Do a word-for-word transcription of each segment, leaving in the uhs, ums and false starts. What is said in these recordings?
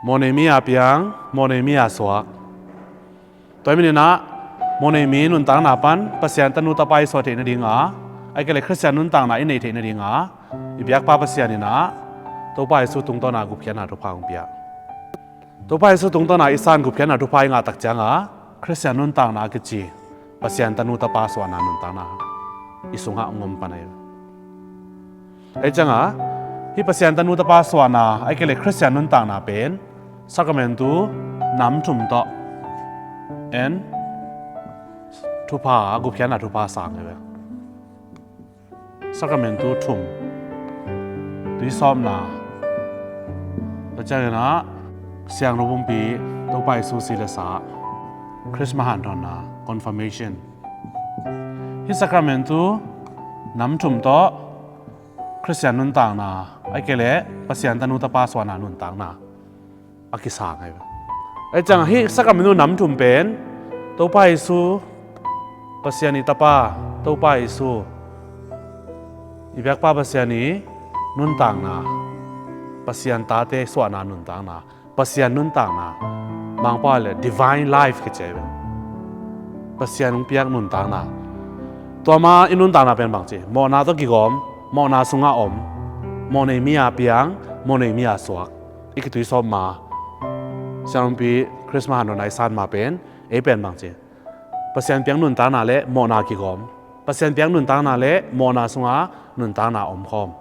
Mawhnei mi a piang, mawhnei mi a suak. Tua hi maninah mawhnei mi nuntakna pan Pasian tanu tapa i suah theih nadinga, ahih kei leh Khristian nuntakna i neih theih nadinga i biakpa Pasian inah Topa Jesu tungtawna gupkhiatna thupha hong pia. Topa Jesu tungtawna i san gupkhiatna thupha i ngahtak cianga Khristian nuntakna a kici Pasian tanu tapa suahna nuntakna i sungah hong om pan ahi. Ahi cianga hih Pasian tanu tapa suahna ahih kei leh Khristian nuntakna pen sakramentu nam thum tawh en thupha, gupkhiatna thupha sang ahi ve. Sakramentu thum, tuisawpna, tua cianginah siangtho pumpi, Topa Jesu si le sa, Christmas hanthawnna, confirmation. Hih sakramentu nam thum tawh Khristian nuntakna ahih kei leh Pasian tanu tapa suahna nuntakna a kisang ahi. Ahi cianga hih sakramentu nam thum pen Topa Jesu, Pasian i tapa Topa Jesu, i biakpa Pasian i nuntakna, Pasian tate suahna nuntakna, Pasian nuntakna, Mangpau le divine life kici ahi ve. Pasian hong piak nuntakna. Tua ma i nuntakna pen bangci, mawhna tawh kigawm, mawhna sungah om, mawhnei mi a piang, mawhnei mi a suak. I kituisawp ma, siangtho pumpi Christmas hanthawnna i san ma pen ei pen bangci, Pasian piak nuntakna le mawhna kigawm, Pasian piak nuntakna le mawhna sunga nuntakna omkhawm.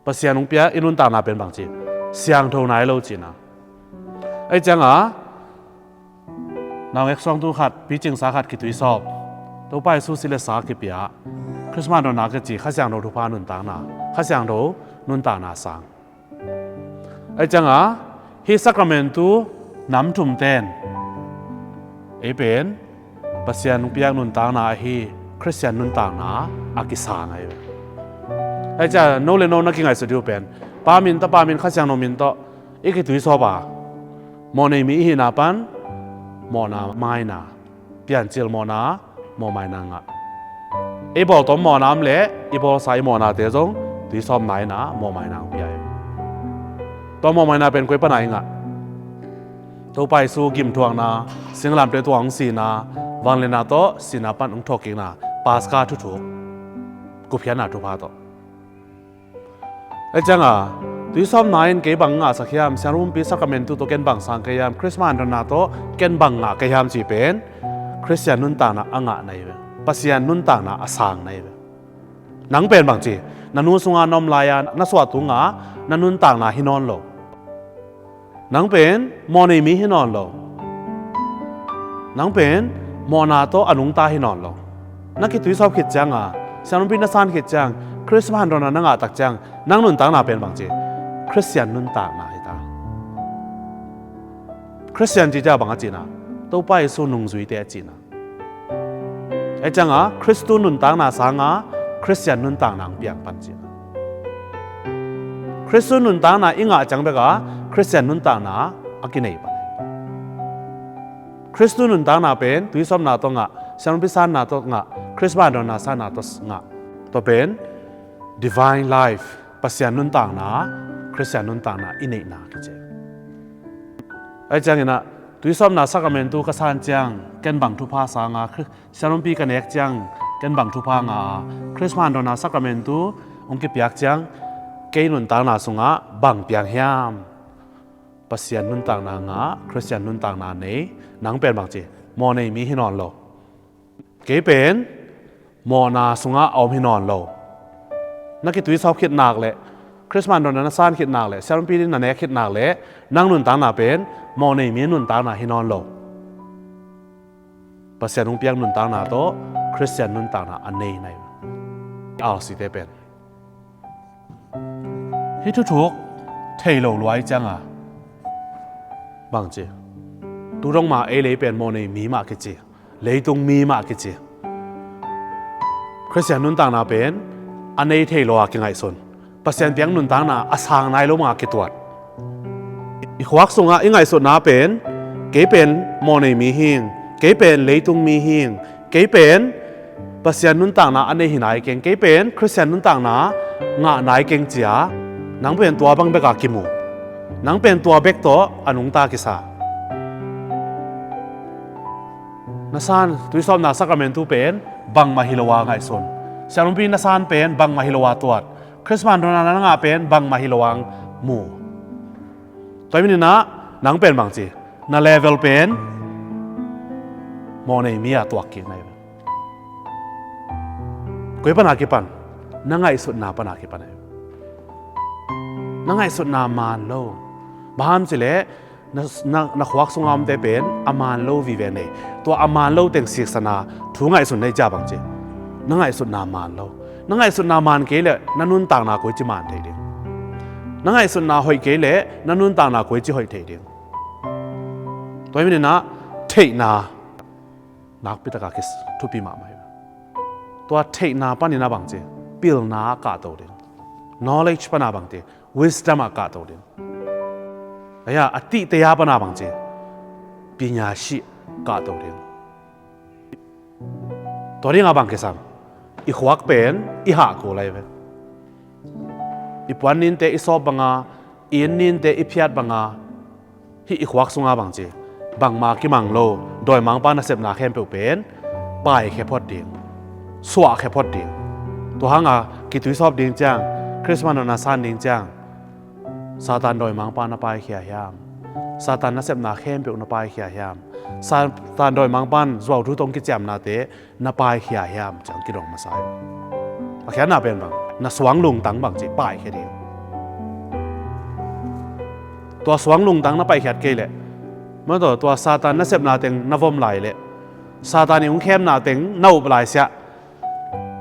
Pasian hong piak i nuntakna pen bangci, siangtho nai lo cihna. Ahi cianga naungek suangtu khat, picingsa khat kituisawp, Topa Jesu si le sa kipia, Christmas hanthawnna kici Kha Siangtho thupha nuntakna, Kha Siangtho nuntakna sang. Ahi cianga hih sakramentu nam thum ten ei pen Pasian hong piak nuntakna ahi Khristian nuntakna a kisang ahi. Ahi cianga no le no na kingaihsut dih uh pen Pa min, Tapa min, Kha Siangtho min tawh i kituisawp a, mawhnei mi i hihna pan mawhna maina, piancil mawhna, mawhmaina ngah. I bawltawm mawhna om leh i bawlsa i mawhnate zong tuisawpna inah mawhmaina hong pia hi. Tua mawhmaina pen koi pana i ngah? Topa Jesu gimthuakna, singlamteh tungah hong sihna, vangliatna tawh sihna pan hong thuakkikna, Paska thuthuk, gupkhiatna thupha tawh. Ahi cianga tuisawpna in kei bang ngahsak hiam, siangtho pumpi sakramentu tawh ken bang sang kei hiam, Christmas hanthawnna tawh ken bang ngah kei hiam cih pen Khristian nuntakna a ngah na hi ve. Pasian nuntakna a sang na hi ve. Nang pen bangci, na nu sunga na om lai-a na suah tunga na nuntakna hi nawn lo. Nang pen mawhnei mi hi nawn lo. Nang pen mawhna tawh a nungta hi nawn lo. Na kituisawp khit cianga, siangtho pumpi na san khit ciang, Christmas hanthawnna na ngahtak ciang, nang nuntakna pen bangci, Khristian nuntakna hi ta. Khristian cih ciang bang a cihna? Topa Jesu nungzuite a cihna. Ahi cianga Khristu nuntakna sanga Khristian nuntakna hong piang pan cihna. Khristu nuntakna i ngah ciang beka Khristian nuntakna a kinei pan. Khristu nuntakna pen tuisawpna tawh ngah, siangtho pumpi sanna tawh ngah, Christmas hanthawnna sanna tawh ngah. Tua pen divine life, Pasian nuntakna, Khristian nuntakna i neihna kici. Ahi cianginah tuisawpna sakramentu ka san ciang ken bang thupha sanga, Khri-, siangtho pumpi ka nek ciang ken bang thupha nga a, Christmas hanthawnna sakramentu hong kipiak ciang kei nuntakna sungah bang piang hiam? Pasian nuntakna ngah, Khristian nuntakna nei. Nang pen bangci, mawhnei mi hi nawn lo. Kei pen mawhna sungah a om hi nawn lo. Na kituisawp khit nak leh, Christmas hanthawnna na san khit nak leh, siangtho pumpi na nek khit nak leh, nang nuntakna pen mawhnei mi nuntakna hi nawn lo. Pasian hong piak nuntakna tawh Khristian nuntakna a nei na hi. Aussie te pen hih thuthuk thei lo lua i cianga bangci, tu dong mah ei le ei pen mawhnei mi mah kici, leitung mi mah kici. Khristian nuntakna pen a nei thei lo a kingaihsun, Pasian piak nuntakna a sang nai lo mah a kituat. I khuak sungah i ngaihsutna pen, kei pen mawhnei mi hing, kei pen leitung mi hing, kei pen Pasian nuntakna a nei hi nai keng, kei pen Khristian nuntakna ngah nai keng cia, nang pen tua bang beka kimu. Nang pen tua bek tawh a nungta kisa. Na san, tuisawpna sakramentu pen bangmah hi lo a ngaihsun. Sialumpi na san pen bangmah hi lo a tuat. Christmas hanthawnna na ngah pen bangmah hi lo a mu. Tua hi maninah nang pen bangci, na level pen mawhnei mi a tuak kik na hi. Koi pana kipan? Na ngaihsutna pana kipan hi. Na ngaihsutna maan lo. Bang hang hiam cih leh na, na, na khuak sunga omte pen a maan lo vive nei. Tua a maan lo teng siksana thu ngaihsun nei cia bangci, na ngaihsutna maan lo. Na ngaihsutna maan kei leh na nuntakna koici maan thei ding? Na ngaihsutna hoih kei leh na nuntakna koici hoih thei ding? Tua hi maninah theihna nakpitaka kis thupi mahmah hi. Tua theihna paninah bangci, pilna a kahto ding. Knowledge pana bangci, wisdom a kahto ding. Aya a tihte a pana bangci, pinya shih kahto ding. Tua dinga bang kisam? I khuak pen i hahkul lai ve. I puan ninte i sawp banga, i inn ninte i phiat banga, hih i khuak sunga bangci, bangmah kimang lo, dawimangpa nasepna khempeuh pen paikhia phot ding, suahkhia phot ding. Tua hanga kituisawp ding ciang, Christmas hanthawnna san ding ciang, Satan dawimangpa na paikhia hiam? Satan nasepna khempeuh na paikhia hiam? Satan dawimangpan zuauthu tawh kiciamnate na paikhia hiam? Ciang kidong masa hi. A khiatna pen bang? Na suang lungtang bangci paikhia ding. Tua suang lungtang na paikhiat kei leh, maw, tua Satan nasepna teng na vom lai leh, Satan i hong khemna teng na up lai siah,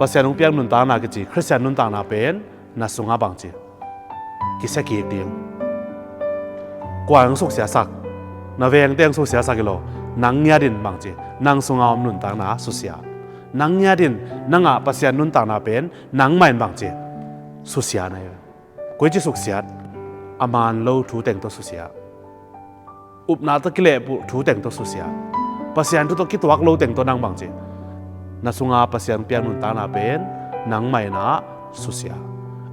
Pasian hong piak nuntakna kici Khristian nuntakna pen na sunga bangci, kisia kik ding. Kua hong suksiasak? Na vengte hong suksiasak hi lo. Nang ngiatin bangci, nang sunga om nuntakna susia. Nang ngiatin nang a Pasian nuntakna pen nangmah in bangci, susia na hi. Koici suksiat? A maan lo thu teng tawh susia. Upna tawh kilehbulh thu teng tawh susia. Pasian thu tawh kituak lo teng tawh nang bangci, na sunga Pasian piak nuntakna pen nangmah in ah susia.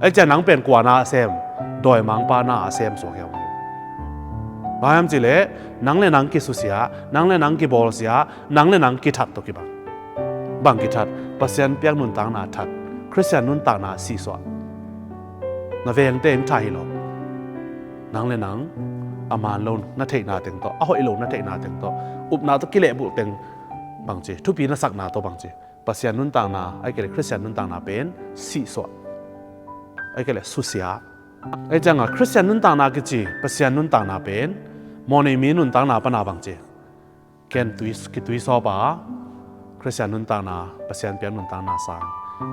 Ahih ciang nang pen kua na a sem? Dawimangpa na a sem suak hi. Bang hang hiam cih leh nang le nang kisusia, nang le nang kibawlsia, nang le nang kithat tawh kibang. Bang kithat? Pasian piak nuntakna that, Khristian nuntakna sihsuah. Na vengte in thah hi lo. Nang le nang a maan lo na theihna teng tawh, a hoih lo na theihna teng tawh, upna tawh kilehbulh teng bangci, thupi na sakna tawh bangci, Pasian nuntakna, ahih kei leh Khristian nuntakna pen sihsuah, ahih kei leh susia. Ahih cianga Khristian nuntakna kici Pasian nuntakna pen mawhnei mi nuntakna pana bangci, ken tui, kituisawp a Khristian nuntakna, Pasian piak nuntakna sang.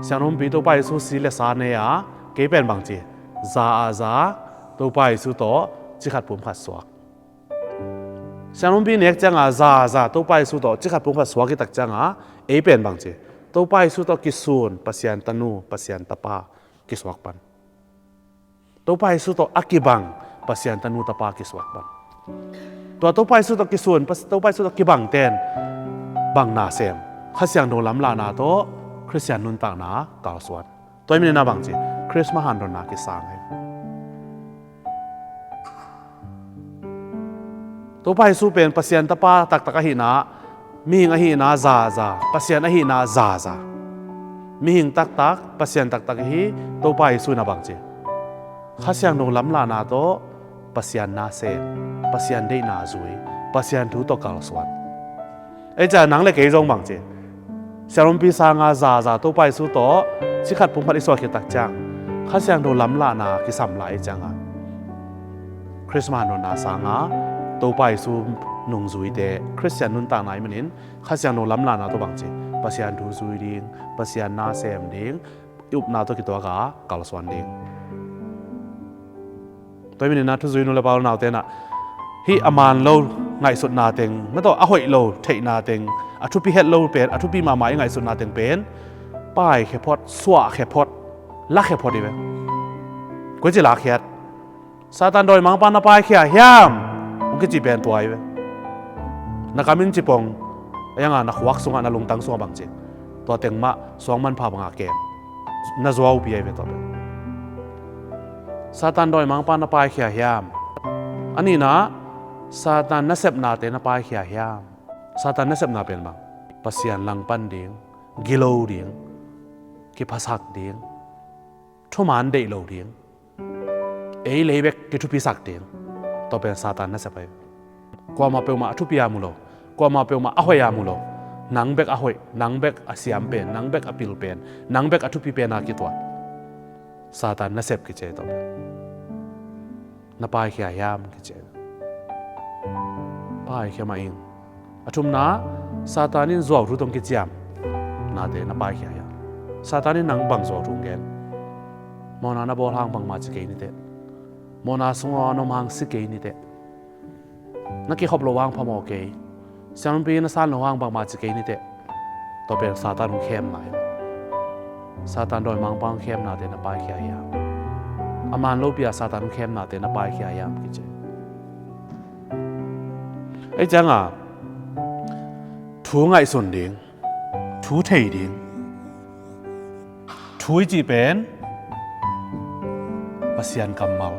Sianumpi Topa Jesu si le sa nei a, kei pen bangci, za a za, Topa Jesu tawh cikhat pumkhat suak. Sianumpi nek cianga za a za, Topa Jesu tawh cikhat pumkhat suak i tak cianga, ei pen bangci, Topa Jesu tawh kisun Pasian tanu, Pasian tapa kisuak pan. Topa Jesu tawh a kibang Pasian tanu tapa kisuak pan. Tua Topa Jesu tawh kisun, Pas-, Topa Jesu tawh kibangten bang na sem? Kha Siangtho lamlahna tawh Khristian nuntakna kalsuan. Tua hi maninah bangci, Christmas hanthawnna kisang hi. Topa Jesu pen Pasian tapa taktak ahihna, mihing ahihna za a za, Pasian ahihna za a za. Mihing taktak, Pasian taktak ihi Topa Jesu in a bangci, Kha Siangtho lamlahna tawh Pasian na sem, Pasian deihna zui, Pasian thu tawh kalsuan. Ei ca nang le kei zong bangci, sianumpi sanga za a za Topa Jesu tawh cikhat pumkhat i suah khit tak ciang, Kha Siangtho lamlahna kisam lai i cianga, Christmas hanthawnna sanga Topa Jesu nungzuite, Khristian nuntakna i manin Kha Siangtho lamlahna tawh bangci, Pasian thu zui ding, Pasian na sem ding, i upna tawh kituak a kalsuan ding. Tua hi maninah thuzui nu le pa u le naute nah, hih a maan lo ngaihsutna teng, mah tawh a hoih lo theihna teng, a thupi het lo pen, a thupi mahmah i ngaihsutna teng pen paikhia phot, suahkhia phot, lakhia phot hi ve. Koici lakkhiat? Satan dawimangpa na paikhia hiam? Hong kici pen tua hi ve. Na kam in cipong, a yanga na khuak sungah, na lungtang sungah bangci, tua teng mah suang manpha banga kem, na zuaupi ahi ve tua pen. Satan dawimangpa na paikhia hiam? A nihna, Satan nasepnate na paikhia hiam? Satan nasepna pen bang? Pasian langpan ding, gilo ding, kiphasak ding, thuman deih lo ding, ei lei bek kithupisak ding. Tua pen Satan nasep ahi. Kuamah peuhmah a thupi a mu lo, kuamah peuhmah a hoih a mu lo, nang bek a hoih, nang bek a siam pen, nang bek a pil pen, nang bek a thupi pen a kituat. Satan nasep kici ahi tua pen. Na paikhia hiam kici ahi. Paikhia mah ing. A thumna, Satan in zuauthu tawh kiciam nate na paikhia hiam? Satan in nang bang zuauthu gen? Mawhna na bawl hang bangmah ci kei ni teh. Mawhna sungah na om hang si kei ni teh. Na kikhop loh hang phamawh kei. Siampi na san loh hang bangmah ci kei ni teh. Tua pen Satan hong khemna hi. Satan dawimangpa hong khemnate na paikhia hiam? A man lopi a Satan hong khemnate na paikhia hiam kici. Ei cianga thu ngaihsun ding, thu thei ding. Thu i cih pen Pasian kammal.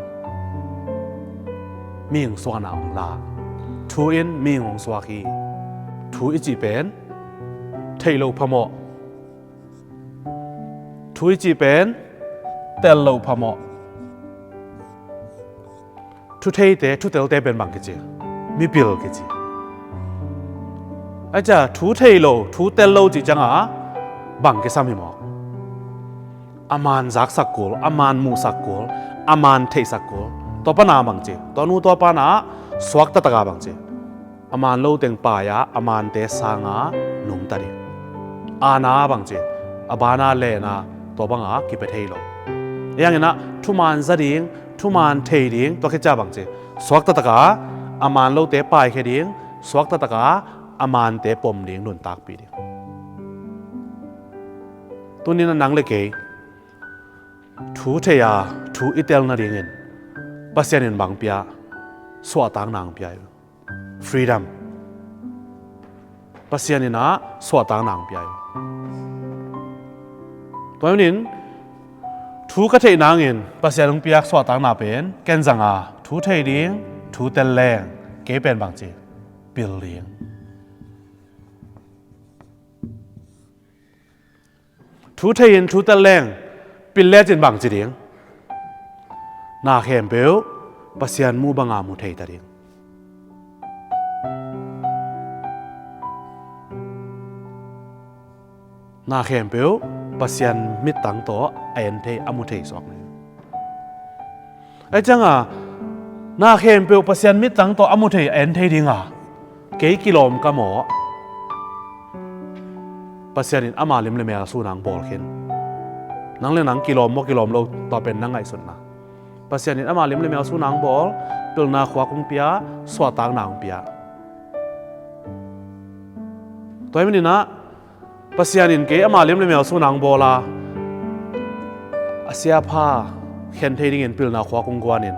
Mihing suahna hong la. Thu in mihing hong suak hi. Thu i cih pen theih loh phamawh. Thu i cih pen tel loh phamawh. Thu theite, thu telte pen bang kici? Mipil kici. Ahi ciah thu thei lo, thu tel lo cih ciangah bang kisam hi maw? A man zaksak kul, a man muhsak kul, a man theihsak kul. Tua pana bang ci? Tua nu tua pana suakta taka bang ci? A man lo teng pai-a a mante sanga nungta ding. Aana bang ci? A bana lena tua banga kipia thei lo. Ei hangin ah thuman za ding, thuman thei ding, tua khit ciah bang ci? Suakta taka a man lote paikhia ding, suakta taka a mante pom ding, nuntakpih ding. Tunin a nang le kei thu thei a, thu i tel nadingin Pasian in bang pia? Suahtakna hong pia hi. Freedom. Pasian in ah suahtakna hong pia hi. Tua hi manin thu ka theih nangin Pasian hong piak suahtakna pen ken zanga thu thei ding, thu tel leng, kei pen bang ci? Pil ding. Thu thei in thu tel leng pil lecin bang ci ding? Na khempeuh Pasian muh banga mu thei ta ding. Na khempeuh Pasian mittang tawh a en thei, a mu thei suak ding. Ahi cianga na khempeuh Pasian mittang tawh a mu thei, a en thei dinga kei kilawm ka maw? Pasian in ama lim le mel suna hong bawl khin. Nang le nang kilawm maw, kilawm lo, tua pen na ngaihsutna. Pasian in ama lim le mel suna hong bawl, pilna khuak hong pia, suahtakna hong pia. Tua hi manin ah Pasian in kei ama lim le mel suna hong bawl a, a siapha khen thei dingin pilna khuak hong guanin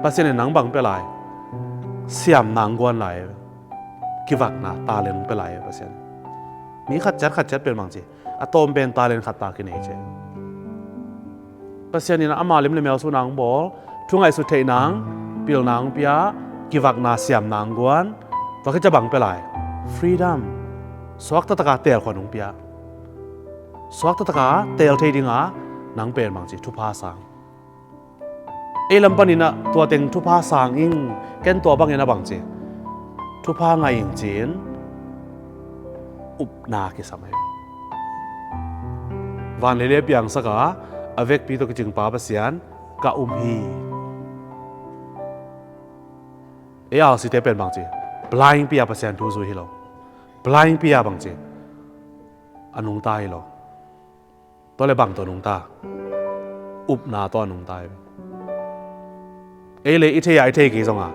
Pasian in nang bang pia lai? Siamna hong guan lai. Kivakna talent hong pia lai Pasian. Mi khat ciat khat ciat pen bang ci? A tawm pen talent khat ta kinei ci. Pasian in ama lim le mel suna hong bawl, thu ngaihsut theih nang, pilna hong pia, kivakna siamna hong guan. Tua khit ciah bang pia lai? Freedom. Suakta taka teel khuan hong pia. Suakta taka teel thei dinga nang pen bang ci? Thupha sang. Ei lam panin ah tua teng thupha sang ing, ken tua bangin a bang ci? Thupha ngah ing ci-in upna kisam hi. Van le lei a piangsak a, a vekpi tawh kicing Pa Pasian ka um hi. Ei R C te pen bang ci? Blind pi a Pasian thu zui hi lo. Blind pi a bang ci? A nungta hi lo. Tua le bang tawh nungta? Upna tawh a nungta hi. Ei le i thei a, i thei kei zonga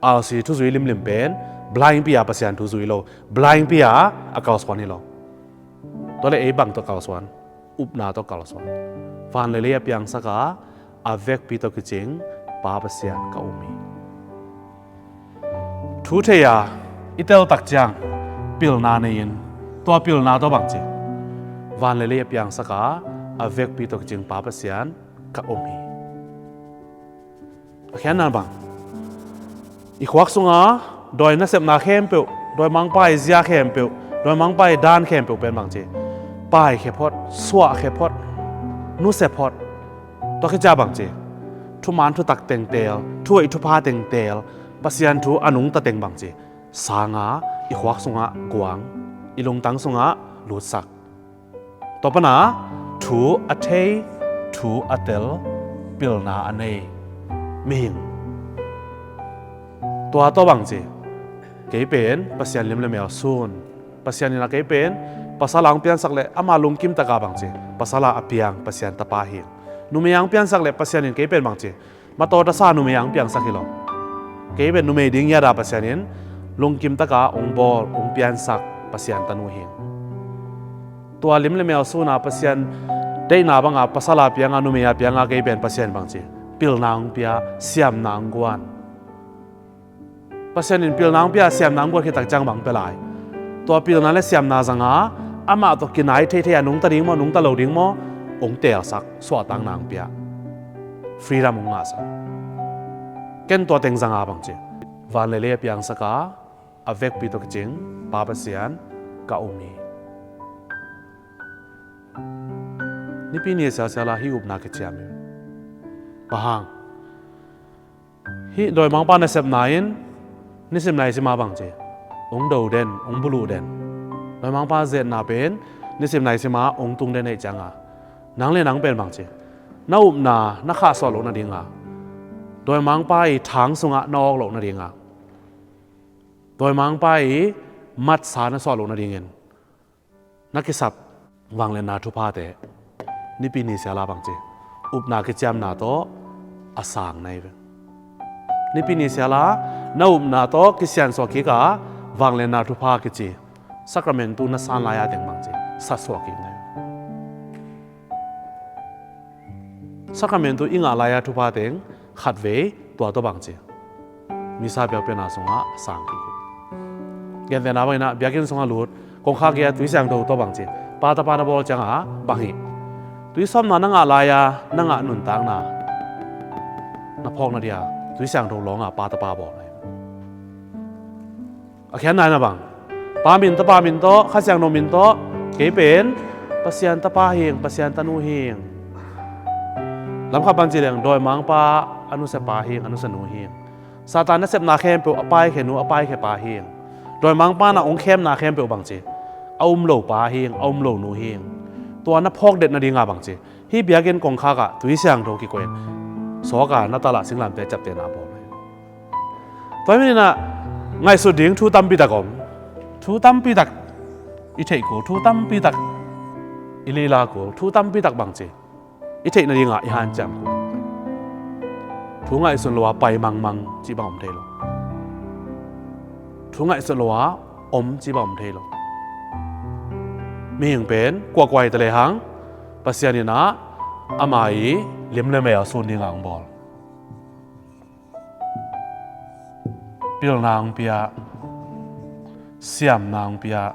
R C thuzui limlim pen blind pi a Pasian thu zui lo, blind pi a a kalsuan hi lo. Tua le ei bang tawh kalsuan? Upna tawh kalsuan. Van le lei a piangsak a, a vekpi tawh kicing Pa Pasian ka um hi. Thu thei a i tel tak ciang pilna nei-in, tua pilna tawh bang ci? Van le lei a piangsak a, a vekpi tawh kicing Pa Pasian ka um hi. A khiatna bang? I khuak sunga dawi nasepna khempeuh, dawimangpa i zia khempeuh, dawimangpa i dan khempeuh pen bang ci, paikhia phot, suahkhia phot, nusia phot. Tua khit ciang bang ci, thuman thutak teng teel, thuhoih thupha teng teel, Pasian thu a nungta teng bang ci, sanga i khuak sungah guang, i lungtang sungah lutsak. Tua pana thu a thei, thu a tel, pilna a nei mihing. Tua tawh bang ci, kei pen Pasian lim le mel sun. Pasian in a kei pen pasal a hong piansak le ama lungkim taka bang ci, pasal a piang Pasian tapa hing. Numei a hong piansak le Pasian in kei pen bang ci, matawh tasa numei a hong piangsak hi lo. Kei pen numei ding ngiat a Pasian in lungkim taka hong bawl, hong piansak Pasian tanu hing. Tua lim le mel suna Pasian deihna banga pasal a pianga, numei a pianga kei pen Pasian bang ci, pilna hong pia, siamna hong guan. Pasian in pilna hong pia, siamna hong guan khit tak ciang bang pia lai? Tua pilna le siamna zanga amah tawh kinai theithei a nungta ding maw, nungta lo ding maw, hong teelsak, suahtakna hong pia, freedom hong ngahsak. Ken tua teng zanga bang ci, van le lei a piangsaka a vekpi tawh kicing Pa Pasian ka um hi. Nipi ni sialsiala hih upna kiciam hi. Bang hang? Hih dawimangpa nasepna in nisim naisima bang ci, hong do den, hong buluh den. Dawimangpa zetna pen nisim naisima hong tung den ahih cianga, nang le nang pen bang ci, na upna na khahsuah loh nadinga, dawimangpa i thang sungah na awk loh nadinga, dawimangpa i matsa na suah loh nadingin na kisap vangliatna thuphate, nipi ni siala bang ci, upna kiciamna tawh a sang na hi ve. Nipi ni siala na upna tawh kisiansuah kika vangliatna thupha kici sakramentu na san lai-a teng bang ci, sasuah kik na hi ve. Sakramentu i ngah lai-a thupha teng khatvei tua tawh bang ci, Misa biakpiakna sungah sang kik hi. Gentehna bangin ah biakinn sungah lut, kongkha gei-a Tui Siangtho tawh bang ci, Pa Tapa na bawl cianga bang hi? Tui sawmna na ngah lai-a na ngah nuntakna na phawkna dia Tui Siangtho lawnga Pa Tapa bawl na hi. A khiatna in a bang? Pa min, Tapa min tawh, Kha Siangtho min tawh, kei pen Pasian tapa hing, Pasian tanu hing. Lamkhat pan ci leng dawimangpa a nusia pa hing, a nusia nu hing. Satan nasepna khempeuh a paikhia nu, a paikhia pa hing. Dawimangpa na hong khemna khempeuh bang ci, a um lo pa hing, a um lo nu hing. Tua na phawk det nadinga bang ci, hih biakinn kongkhakah Tui Siangtho kikoih in sawka na talah singlamteh ciaptehna bawl hi. Tua hi maninah ngaihsut ding thu tampitak om. Thu tampitak i theih kul, thu tampitak i lila kul, thu tampitak bang ci i theih nadinga i hanciam kul. Thu ngaihsun lo-a pai mangmang cih bang om thei lo. Thu ngaihsun lo-a om cih bang om thei lo. Mihing pen kuakuai ta lehang Pasian in ah ama i lim le mel sun dinga hong bawl. Pilna hong pia, siamna hong pia,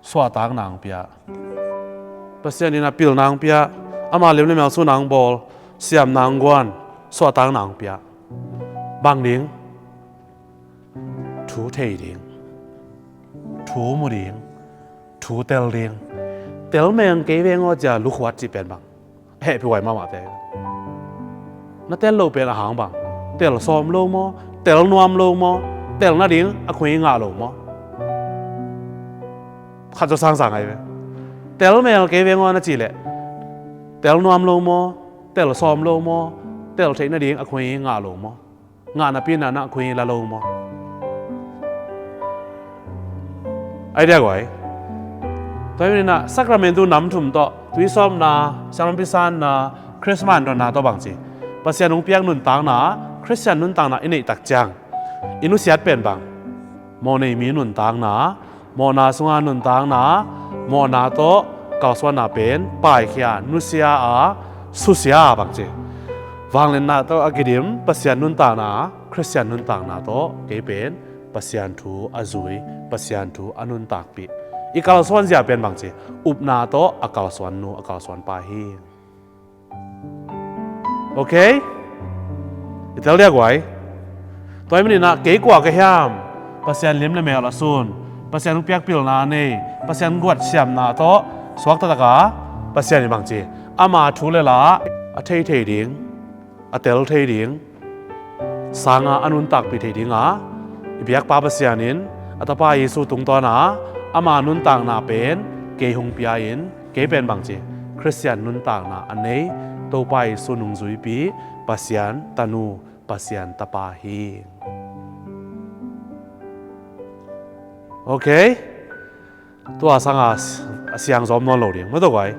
suahtakna hong pia. Pasian in a pilna hong pia, ama lim le mel sunna hong bawl, siamna hong guan, suahtakna hong pia. Bang ding? Thu thei ding, thu mu ding, thu tel ding. Tel meng kei veng aw cia lukhuat cih pen bang hehpih huai mahmahte. Na tel loh pen a hang bang? Tel sawm lo maw? Tel nuam lo maw? Tel nading a khuai ngah lo maw? Khat zaw sangsang ahi ve. Tel mel kei veng aw na cih leh tel nuam lo maw? Tel sawm lo maw? Tel theih nading a khuai ngah lo maw? Ngah napi-in ah na khui la lo maw? Ai diak guai. Tua hi maninah sakramentu nam thum tawh, tuisawpna, siangthopi sanna, Christmas dawnna tawh bang ci, Pasian hong piak nuntakna, Khristian nuntakna i neih tak ciang i nusiat pen bang? Mawhnei mi nuntakna, mawhna sunga nuntakna, mawhna tawh kalsuanna pen paikhia, nusia a, susia a bang ci. Vangliatna tawh a kidim Pasian nuntakna, Khristian nuntakna tawh kei pen Pasian thu a zui, Pasian thu a nuntakpih. I kalsuanzia pen bang ci, upna tawh a kalsuan nu, a kalsuan pa hi. Ok? I tel diak guai. Tua hi maninah kei kua ka hiam? Pasian lim le mel a sun, Pasian hong piak pilna a nei, Pasian guat siamna tawh suakta taka Pasian in bangci, ama thu le la a thei thei ding, a tel thei ding, sanga a nuntakpih thei dinga i biakpa Pasian in a tapa Jesu tungtawna ama nuntakna pen kei hong pia in, kei pen bangci, Khristian nuntakna a nei, Topa Jesu nungzuipi, Pasian tanu, Pasian tapa hi. Ok. Tua sanga a siangzaw om nawn lo ding. Mataw guai.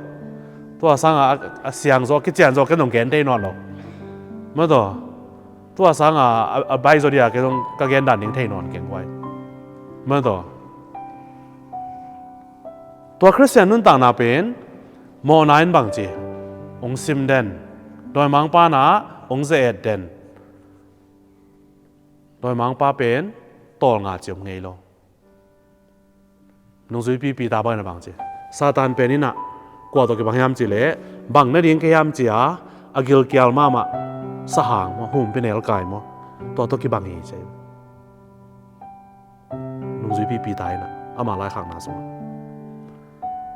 Tua sanga a, a siangzaw, kicianzaw ken dong gen thei nawn lo. Mataw. Tua sanga a, a baizaw dia ken dong ka gen dan ding thei nawn keng guai. Mataw. Tua Khristian nuntakna pen mawhna in bangci, hong sim den. Dawimangpa na hong ze-et den. Dawimangpa pen tawlnga ci om ngei lo. Nungzuipi Peter bangin a bangci, Satan pen inah kua tawh kibang hiam cihleh, bang nading ka hiam cia a gilkial mahmah sahang maw, humpi nelkai maw, tua tawh kibang hi ci. Nungzuipi Peter inah ama laikhakna sungah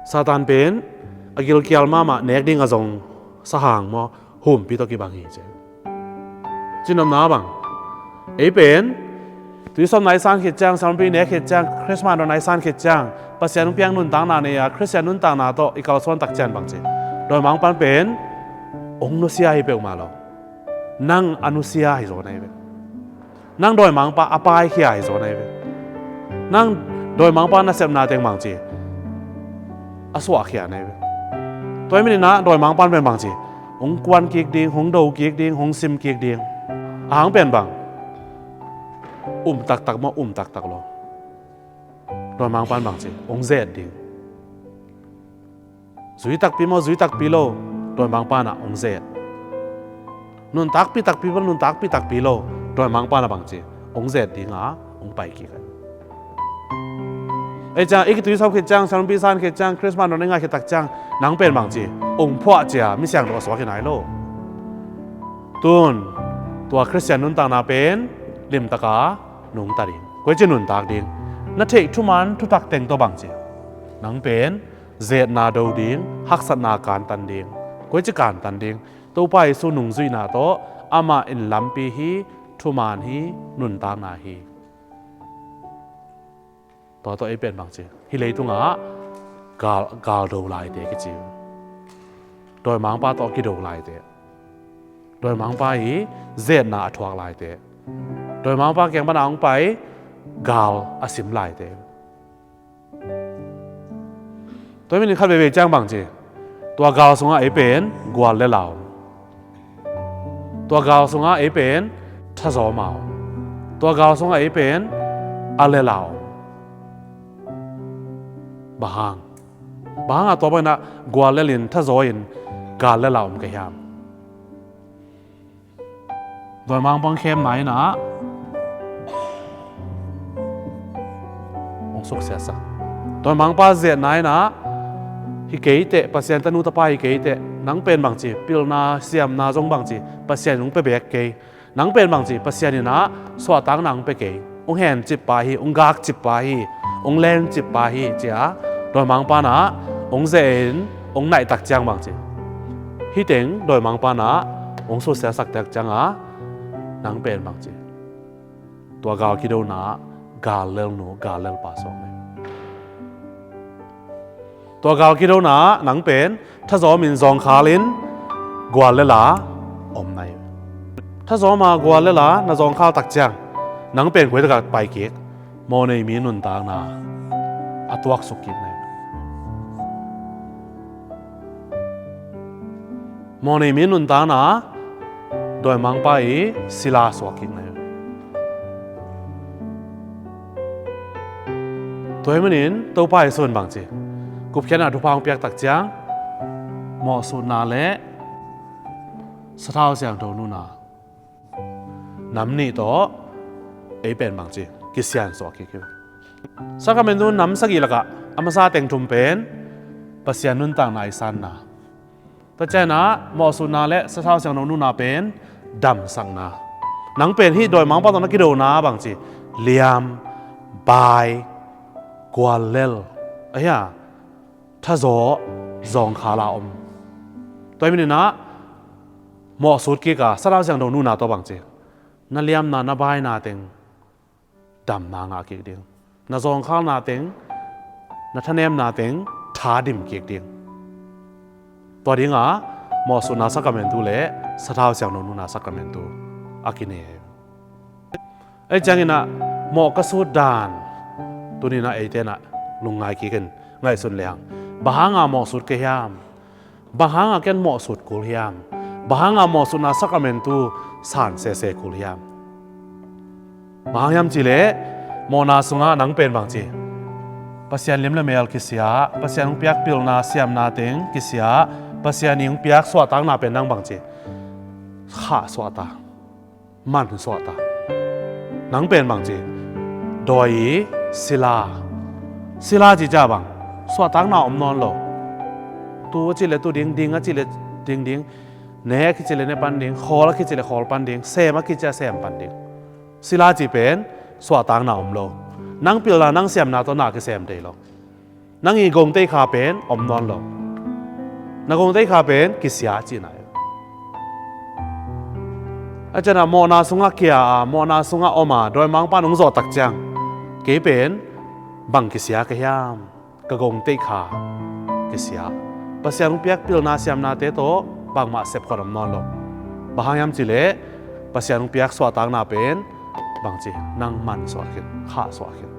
Satan pen a gilkial mahmah nek ding a zong sahang maw, humpi tawh kibang hi ci. Cinopna bang, ei pen tuisawpna i san khit ciang, sermon pi nek khit ciang, Christmas dawnna i san khit ciang, Pasian hong piak nuntakna nei a, Khristian nuntakna tawh i kalsuan tak ciang bangci, dawimangpan pen hong nusia hi peuhmah lo. Nang a nusia hi zaw na hi ve. Nang dawimangpa a paikhia hi zaw na hi ve. Nang dawimangpa nasepna teng bangci a suahkhia na hi ve. Tua hi maninah dawimangpan pen bangci, hong kuan kik ding, hong do kik ding, hong sim kik ding. A hang pen bang, um taktak maw, um taktak lo, dawimangpan bangci hong ze-et ding. Zui takpi maw, zui takpi lo, dawimangpa na hong ze-et. Nuntakpi takpi maw, nuntakpi takpi lo, dawimangpa na bangci hong ze-et dinga hong pai kik. Ei ciang i kituisawp khit ciang, sermon pi san khit ciang, Christmas dawnna i ngah khit tak ciang, nang pen bangci hong phuah cia misiangtho a suak hi nai lo. Tun tua Khristian nuntakna pen limtaka nungta ding. Koici nuntak ding? Na theih thuman thutak teng tawh bangci, nang pen ze-etna do ding, haksatna kantan ding. Koici kantan ding? Topa Jesu nungzuihna tawh, amah in lampi hi, thuman hi, nuntakna hi. Tua tawh ei pen bangci, hih leitungah gal, gal do laite kici. Dawimangpa tawh kido laite. Dawimangpa i ze-etna a thuak laite. Dawimangpa kiang pana hong pai gal a sim laite. Tua hi manin khat veivei ciang bangci, tua gal sungah ei pen gual le la om. Tua gal sungah ei pen thazawm a om. Tua gal sungah ei pen a le la om. Bang hang? Bang hangah tua bangin ah gual lelin, thazaw in, gal le la om ka hiam? Dawimangpa khemna in ah hong suksiasak. Dawimangpa ze-etna in ah hi kei teh, Pasian tanu tapa hi kei teh, nang pen bangci, pilna siamna zong bangci, Pasian hong pia beek kei. Nang pen bangci, Pasian in ah suahtakna hong pia kei. Hong hencippa hi, hong gakcippa hi, hong lencippa hi, ci-a dawimangpa in ah hong ze-in hong naihtak ciang bangci, hih teng dawimangpa in ah hong suksiasak tak ciangah nang pen bangci, tua gal kidona ah gal lelnu, gal lelpa suak le. Tua gal kidona ah nang pen thazawm in, zawngkhal in, gual le la om na hi. Thazawm a gual le la na zawngkhal tak ciang nang pen koi takah pai kik? Mawhnei mi nuntakna a tuaksuk kik na hi. Mawhnei mi nuntakna dawimangpa i sila suak kik na hi. Tua hi manin Topa Jesu in bangci, gupkhiatna thupha hong piak tak ciang, mawhsutna le sathau siangtho nuna, nam nih tawh ei pen bangci, kisiansuah kik hi. Sakramentu nam sagih lakah a masa teng thum pen Pasian nuntakna i sanna. Tua ciangin ah mawhsutna le sathau siangtho nuna pen damsakna. Nang pen hih dawimangpa tawh na kidona bangci, liam, bai, guallel, ahia, thazaw, zawngkhal a om. Tua hi maninah mawhsut kik a, Sathau Siangtho nunna tawh bangci, na liamna, na baina teng damna ngah kik ding. Na zawngkhalna teng, na thanemna teng tha dim kik ding. Tua dingah mawhsutna sakramentu le Sathau Siangtho nunna sakramentu a kinei. Ei cianginah mawh ka sut dan tuninah eitenah lungngai kikin ngaihsun lehang, bang hanga mawhsut ka hiam? Bang hanga ken mawhsut kul hiam? Bang hanga mawhsutna sakramentu san sese kul hiam? Bang hang hiam cihleh, mawhna sungah nang pen bangci, Pasian lim le mel kisia, Pasian hong piak pilna siamna teng kisia, Pasian i hong piak suahtakna pen nang bangci, khah suahta, man suahta. Nang pen bangci, dawi i sila. Sila ci cia bang, suahtakna om nawn lo. Tu a cih le tu ding, ding a cih le ding ding, ne a kici le ne pan ding, khawl a kici le khawl pan ding, sem a kici a sem pan ding. Sila ci pen suahtakna om lo. Nang pilna, nang siamna tawh na kisem thei lo. Nang i gongteih kha pen om nawn lo. Na gongteih kha pen kisia cihna hi. A cianah mawhna sungah kia a, mawhna sungah om a, dawimangpa in hong zawhtak ciang, kei pen bang kisia ka hiam? Ka gongteih kha kisia. Pasian hong piak pilna siamnate tawh bangmah sepkhuan om nawn lo. Bang hang hiam cihleh, Pasian hong piak suahtakna pen bangci, nang man suah khin, khah suah khin.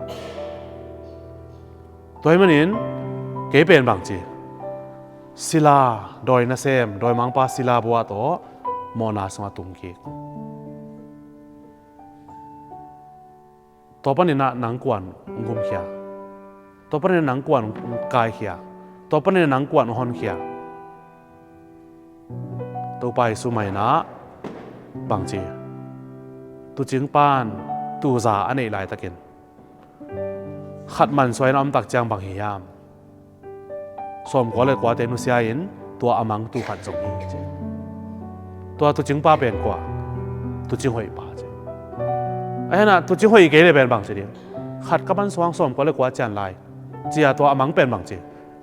Tua hi manin kei pen bangci, sila, dawi nasem, dawimangpa sila bua tawh mawhna sungah tung kik. Tua paninah nang kuan hong gumkhia, tua paninah nang kuan hong kaikhia, tua paninah nang kuan hong honkhia. Topa Jesu mah inah bangci, tuucing pan tuuza a neih laitakin khat mansuah in a omtak ciang bang hi hiam? Sawmkua le kuate nusia in tua a mang tuu khat zong hi ci. Tua tuucingpa pen kua? Tuucing hoihpa ci. Ahi hanah tuucing hoih kei le pen bangci ding? Khat ka mansuah, sawmkua le kua cian lai cia tua a mang pen bangci?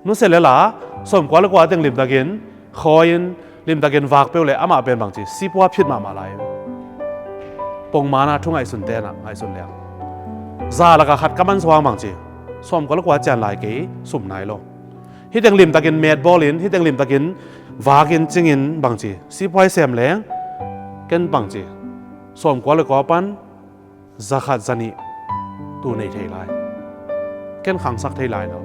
Nusia le la, sawmkua le kua teng limtakin khawi-in, limtakin vak peuh le amah pen bangci? Sipua phit mahmah lai. Pongmana thu ngaihsun tenah ngaihsun leng, za lakah khat ka mansuah bangci? Sawmkua le kua cian lai kei, sum nai lo. Hiteng limtakin met bawlin, hiteng limtakin vakin cingin bangci? Sipua i sem leng, ken bangci? Sawmkua le kua pan zakhat zanih tuu nei thei lai. Ken khangsak thei lai lo.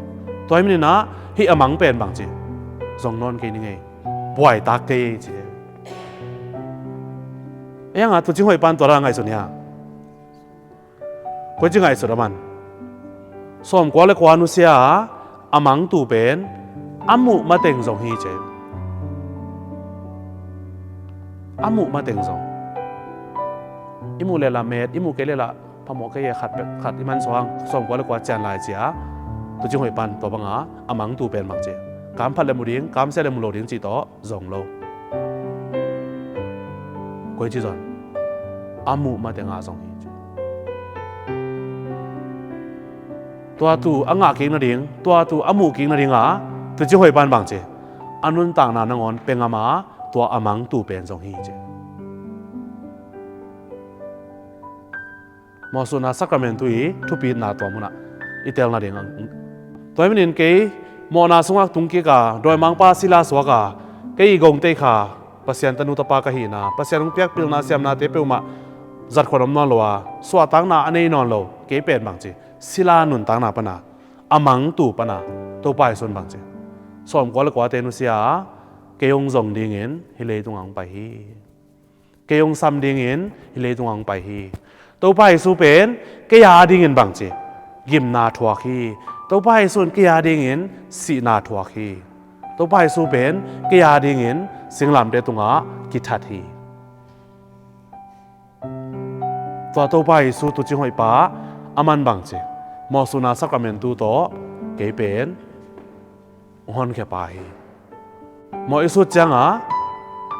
Tua hi maninah hih a mang pen bangci? Zong nawn kei ni ngei. Buaitak kei ci. Ei hanga tuucing hoihpan tua dan ngaihsun hia? Koici ngaihsut a man? Sawmkua le kua nusia a, a mang tuu pen a muh mateng zong hi ci. A muh mateng zong. I muh le la met, i muh kei le la phamawh kei e, khat pek khat i mansuah, sawmkua le kua cian lai cia, tuucing hoihpan tua banga a mang tuu pen bangci? Kamphat le mu ding, kamsia le mu lo ding cih tawh zong lo. Koici zong? A muh mateng a zong hi ci. Tua tuu a ngah kik nading, tua tuu a muh kik nadinga tuucing hoihpan bangci? A nuntakna nangawn pia ngam a, tua a mang tuu pen zong hi ci. Mawhsutna sakramentu i thupitna tua munah i tel nading. Tua hi manin kei mawhna sungah tung kik a, dawimangpa sila suak a, kei i gongteih kha Pasian tanu tapa ka hihna, Pasian hong piak pilna siamnate peuhmah zatkhuan om nawn lo a, suahtakna a nei nawn lo kei pen bangci? Sila nuntakna pana, a mang tuu pana Topa Jesu in bangci? Sawmkua le kuate nusia a, kei hong zong dingin hih leitungah hong pai hi. Kei hong sam dingin hih leitungah hong pai hi. Topa Jesu pen kei a dingin bangci? Gimna thuak hi. Topa Jesu in kei a dingin sihna thuak hi. Topa Jesu pen kei a dingin singlamteh tungah kithat hi. Tua Topa Jesu tuucing hoihpa a man bangci? Mawhsutna sakramentu tawh kei pen hong honkhia pa hi. Mawh i sut cianga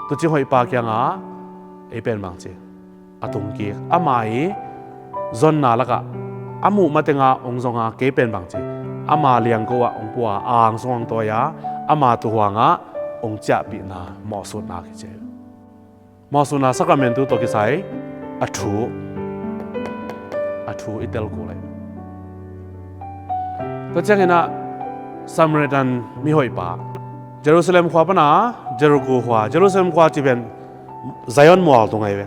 tuucing hoihpa kianga ei pen bangci? a tung kik. Ama i zonna lakah a muh matengah hong zonga kei pen bangci, ama liangko ah hong pua, a ang sungah hong tawi a, ama tuhuang ah hong ciahpihna mawhsutna kici. Mawhsutna sakramentu tawh kisai a thu, a thu i tel kul lai. Tua ciangin ah Samaritan mihoihpa, Jerusalem khua pana Jericho khua, Jerusalem khua ci pen Zion mual tung ahi ve.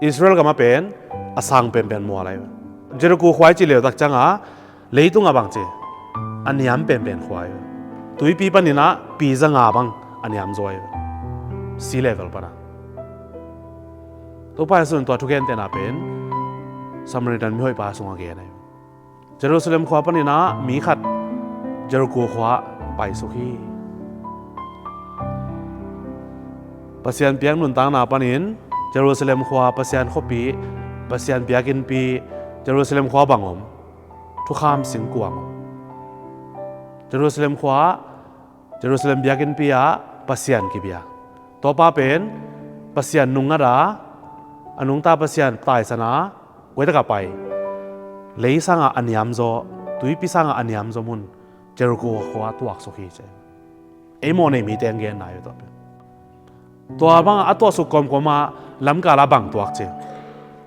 Israel gam ah pen a sang penpen mual ahi ve. Jericho khua i ci leutak ciangah leitungah bangci a niam penpen khua ahi ve. Tuipi paninah pi zanga bang a niam zaw ahi ve. Sea level pana. Topa Jesu in tua thugentehna pen Samaritan mihoihpa sungah gen ahi ve. Jerusalem khua paninah mi khat Jericho khua paisuk hi. Pasian piak nuntakna panin Jerusalem khua, Pasian khuapi, Pasian biakinnpi, Jerusalem khua bang om, thukham singkuang om. Jerusalem khua, Jerusalem biakinnpi ah Pasian kibia. Tuapa pen Pasian nungngat a, a nungta Pasian taisan a, kuaitak a pai. Lei sangah a niamzaw, tuipi sangah a niamzaw mun Jericho khua tuaksuk hi ci. Ei mawh nei mite ang genna hi tua pen. Tua bangah a tuaksuk kawmkawm ah lamkal ah bang tuak ci.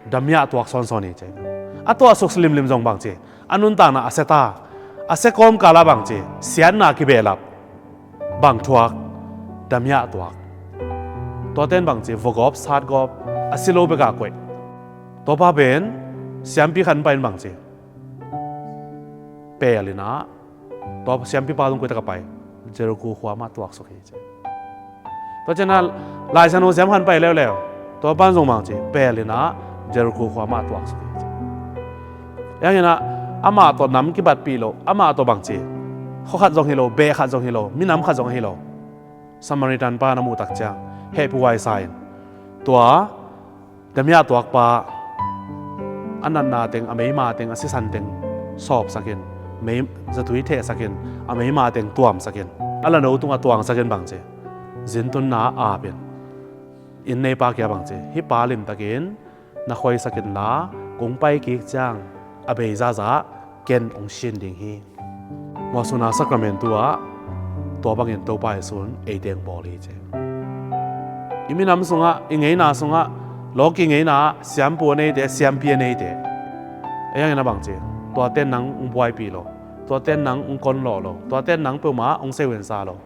Damiah tuak sawnsawn hi ci. A tuaksuk limlim zong bangci, a nuntakna a sia ta. A sia kawmkal ah bangci, siatna kibehlap. Bang thuak? Damiah tuak. Tuaten bangci, vogawp satgawp, a si lo bekah koih. Tuapa pen siampi khat in pai in bangci, pel inah, tua siampipa zong kuaitak a pai, Jericho khua mah tuaksuk hi ci. Tua ciangah Lai Siangtho siam khat in pai leuleu, tuapa in zong bangci, pel inah Jericho khua mah tuaksuk hi ci. Hianginah amah tawh nam kibatpih lo, amah tawh bangci, khua khat zong hi lo, beh khat zong hi lo, minam khat zong hi lo, Samaritan pa na muhtak ciang hehpihhuai sa in, tua damiah tuakpa a natna teng, a meima teng, a sisan teng sawpsakin, mei, zatui thehsakin, a meima teng tuamsakin, a lano tungah tuangsakin bangci, zintunna apin, inn neipa kia bangci, hih pa limtakin na khoisakin la, kong pai kik ciang a bei zaza ken hong sin ding hi. Mawhsutna sakramentu ah tua bangin Topa Jesu in eite hong bawl hi ci. I minam sungah, i ngeina sungah, lawki ngeina ah siampu a neite, siampi a neite, ei hangin a bangci, tuate nang hong buaipih lo, tuate nang hong konlawh lo, tuate nang peuhmah hong seuensa lo.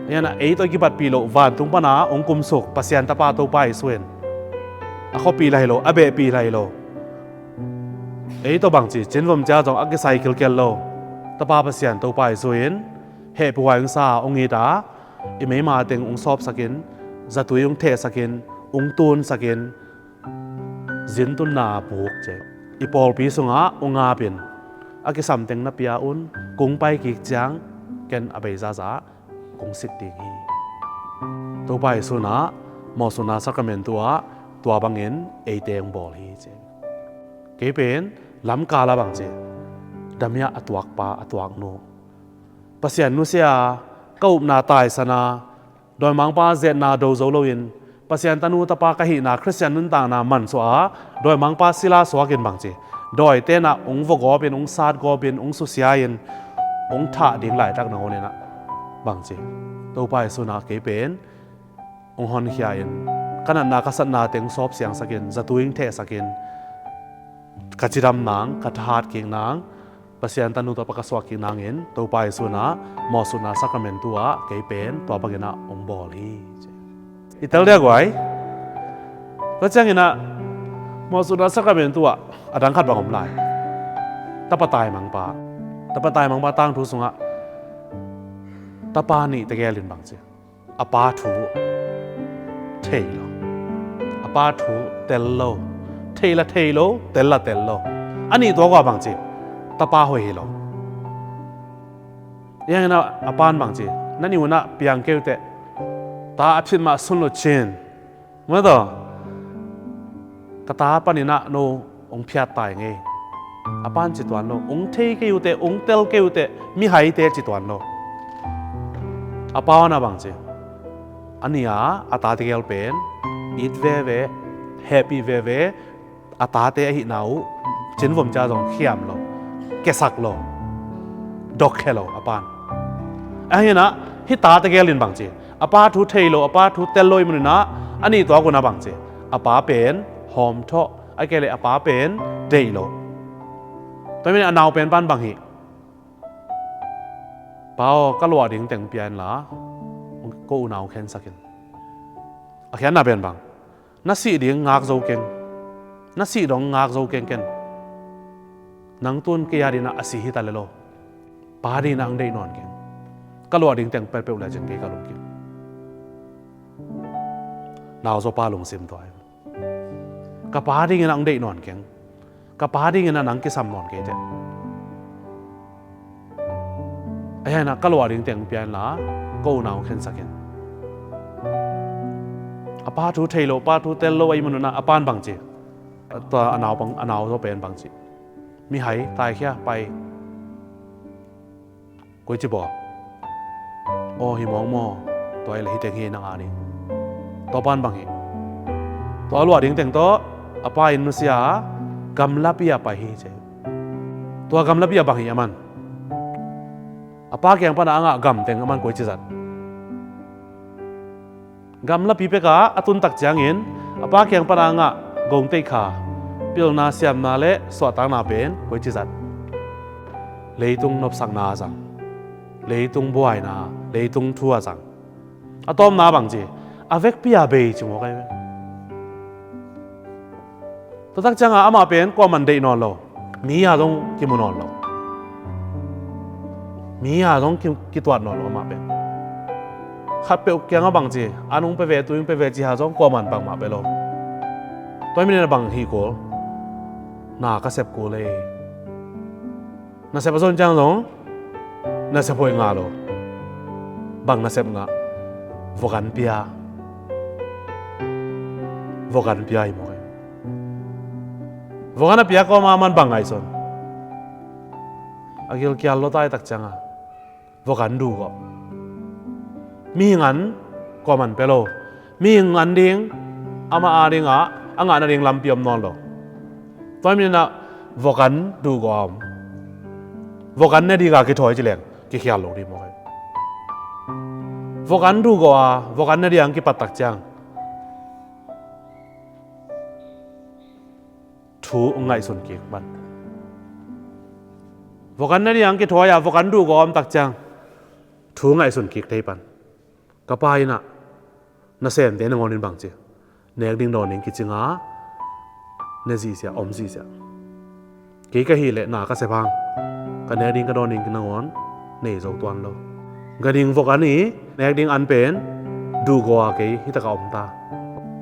Hianah ei tawh i kibatpih loh vantung pana hong kumsuk Pasian Tapa Topa Jesu in a khuapih lai lo, a behpih lai lo. Ei tawh bangci cinvom cia zong a kisai kilkel lo Tapa Pasian Topa Jesu in hehpihhuai hong sa, hong it a, i meima teng hong sawpsakin, zatui hong thehsakin, hong tunsakin, zintunna buk ci. I pawlpi sungah hong apin, a kisam teng na pia un, kong pai kik ciang ken a bei zaza kong sit ding hi. Topa Jesu in ah mawhsutna sakramentu ah tua bangin eite hong bawl hi ci. Kei pen lamkal ah bangci, damiah a tuakpa, a tuaknu, Pasian nusia, ka upna taisan a, dawimangpa zetna do zo loin Pasian tanu tapa ka hihna Khristian nuntakna mansuah a, dawimangpa sila suakin bangci, dawi tenah hong vogawpin, hong satgawpin, hong susia-in, hong thah ding laitak nangawn inah bangci, Topa Jesu in ah kei pen hong honkhia-in, ka natna ka satna teng hong sawpsiangsakin, zatui hong thehsakin, ka cidam nang, ka thahat kik nang, Pasian tanu tapa ka suak kik nangin Topa Jesu in ah mawhsutna sakramentu ah kei pen tua bangin ah hong bawl hi ci. I tel dia guai. Tua ciangin ah mawhsutna sakramentu ah a dang khat bang om lai. Tapa taimangpa. Tapa taimangpa tangthu sungah tapa nih tegel in bangci, a pa thu thei lo, a pa thu tel lo, thei la thei lo, tel la tel lo. A nih tuak uh a bangci, tapa hoih hi lo. Hiangin a, a pa in bangci, na nih un ah piang kei uh teh, ta a phit mah sun lo cin, mataw, ka ta panin ah no hong phiat tai ngei. A pan ci tuan lo, hong thei kei uh teh, hong tel kei uh teh, mihaite ci tuan lo. A pa un ah bangci, a nih a, a ta tegel pen it veve, Hehpih veve a tate ahihna uh cinvom cia zong khiam lo, kesak lo, dokkhia lo a pan. Ahi inah hih tate gel in bang ci, a pa thu thei lo, a pa thu tel lo i mun inah a nih tuak unah bang ci, a pa pen hawmthawh, a kei le a pa pen deih lo. Tua min a nau pen pan bang hih, pa aw, ka luah ding teng pia inla ko unau khensak in. A khiatna pen bang, na sih ding ngak zo keng, na sih dong ngak zo keng ken. Nang tun kei a dinah a si hita le lo, pa dinah ang deih nawn keng. Ka luah ding teng pelpeuh le cin kei ka lungkim. Nauzaw pa lungsim tua hi. Ka pa dingin ang deih nawn keng. Ka pa dingin a nang kisam nawn kei teh. Ahi inah ka luah ding teng pia inla ko unau khensak in. A pa thu thei lo, pa thu tel lo ahi mun unah a pan bang ci, tua a nau bang, a nauzaw pen bang ci, mihai taikhia pai. Koi ci bawl? Aw, hi mawk maw? Tua hi le hi teng hi nang a ding. Tua pan bang hi. Tua luah ding teng tawh a pa inn nusia a gamlapi a pai hi ci. Tua gamlapi a bang hi a man. A pa kiang pana a ngah gam teng a man koi ci zat? Gamlapi peka a tuntak ciangin a pa kiang pana a ngah gongteih kha, pilna siamna le suahtakna pen koi ci zat? Leitung nopsakna a zang, leitung buaina, leitung thu a zang. A tawmna bang ci, a vekpi a bei ci mawk ahi ve. Tua tak cianga amah pen kuaman deih nawn lo, mi a zong kimu nawn lo, mi a zong ki, kituat nawn lo amah pen. Khatpeuh kianga bang ci, a nung pe ve, tu ing pe ve ci ha zong kuaman bangmah pe lo. Tua hi minina bang hih kul, na ka sep kul ei. Nasep a zon ciang zong nasep hoih ngah lo. Bang nasep ngah? Vokan pia. Vokan pia hi mawk hi. Vokan a pia kawma man bang ngaihsun? A gilkial lo taitak cianga vokan duhgawh. Mihing an kawman pe lo. Mihing an ding, amah a dingah a ngah nading lampi om nawn lo. Tua hi minina vokan duhgawh a om. Vokan ne dinga kithawi ci leng kikhial lo ding mawk hi. Vokan duhgawh a vokan ne ding ang kipat tak ciang thu ngaihsun kik pan. Vokan ne ding ang kithawi a vokan duhgawh a om tak ciang thu ngaihsun kik thei pan. Ka pa innah nasemte nangawnin bang ci, nek ding dawn ding kicinga ne zihziah, om zihziah. Kei ka hih leh na ka sep hang, ka nek ding ka dawn ding nangawn nei zo tuan lo. Ganhing vokan i nek ding an pen duhgawh a kei hitakah om ta.